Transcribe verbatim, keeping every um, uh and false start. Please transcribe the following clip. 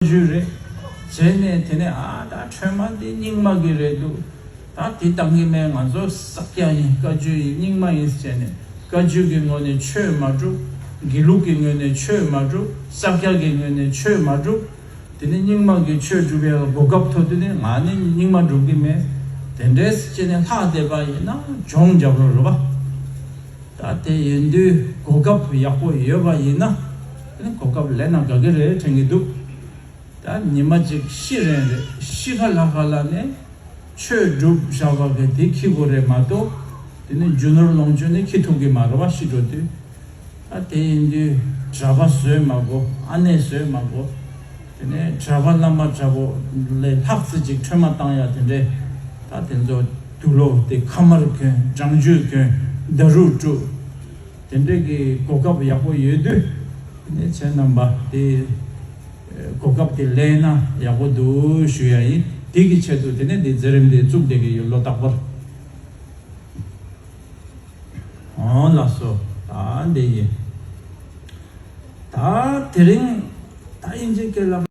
བཀའ་བརྒྱུད་རེད། བྱས་ནས་དེ་ནས་ཨ་ད་ཁྲོས་མ་འདི་རྙིང་མ་གི་རེད་འདུག་ད་དེ་བཏང་གི་མེད། ང་ཚོ་ས་སྐྱ་ཡིན། བཀའ་བརྒྱུད་ཡིན། རྙིང་མ་ཡིན་ཟེར་ནས་བཀའ་བརྒྱུད་ཀྱི་ངོས་ནས་ཆོས་མ་སྒྲུབ། དགེ་ལུགས་ཀྱི་ངོས་ནས་ཆོས་མ་སྒྲུབ། ས་སྐྱ་གི་ངོས་ནས་ཆོས་མ་སྒྲུབ། དེ་ནས་རྙིང་མ་གི་ཆོས་སྒྲུབ་ཡ་གོ་སྐབས་ཐོབ་དུས་ནས་ང་ནི་རྙིང་མ་སྒྲུབ་ཀྱི་མེད། དེ་འདྲས་བྱས་ནས་ལྷག་བསྡད་པ་ཡིན་ན་གྱོང་རྒྱབ་རོགས་རེད་པ། ད་དེ་ཡིན་དུས་གོ་སྐབས་ཡག་པོ་ཡོད་པ་ཡིན་ན་དེ་ནི་གོ་སྐབས་ལེན་ན་དགའ་གི་རེད་དྲན་གྱི་འདུག་ད་ཉི་མ་གཅིག་ཤི་རན་རེད། ཤི་ཁ་ལ་ཁ་ལ་ནས་ཆོས་སྒྲུབ་བཞག་པ་གི་དེ་ཁྱི་དགོས་རེད་མ་གཏོགས། དེ་ནི་རྒྱུ་ནོར་ལོངས་སྤྱོད་ནི་ཁྱི་ཐུབ་ཀྱི་མ་རེད་པ། ཤི་འགྲོ་དུས། ད་དེ་ཡིན་དུས་གྲྭ་པ་བཟོས་མ་དགོས། ཨ་ནེ་བཟོས་མ་དགོས། དེ་ནས་གྲྭ་པ་བླ་མ་གྲྭ་པོ་ལས་ལྷག་ཙི་ཅིག་ཁྲོས་མ་བཏང་ཡ་དེ་འདྲས། ད་དེ་ཚོ་དུག་ལོག་དེ་ཁ་དམར་གྱོན། སྦྲང་ཆུ་གྱོན། ཌ་རུ་དཀྲུག་དེ་འདྲས་ཀྱི་གོ་སྐབས་ཡག་པོ་ཡོད་དུས་ནས་ཁྱེད་རྣམ་པ་དེ་གོ་སྐབས་དེ་ལེན་ན་ཡག་པོ་འདུག་ཞུ་ཡ་ཡིན། དེ་གི་ཆེད་དུ་དེ་ནས་དེ་མཛད་རིམ་དེ་བཙུགས་བསྡད་ཀྱི་ཡོད། ལོ་རྟག་པར། འོང་ལགས་སོ། ད་འདི་ཡིན། ད་དེ་རིང་ད་དབྱིན་ཇི་སྐད་ལ།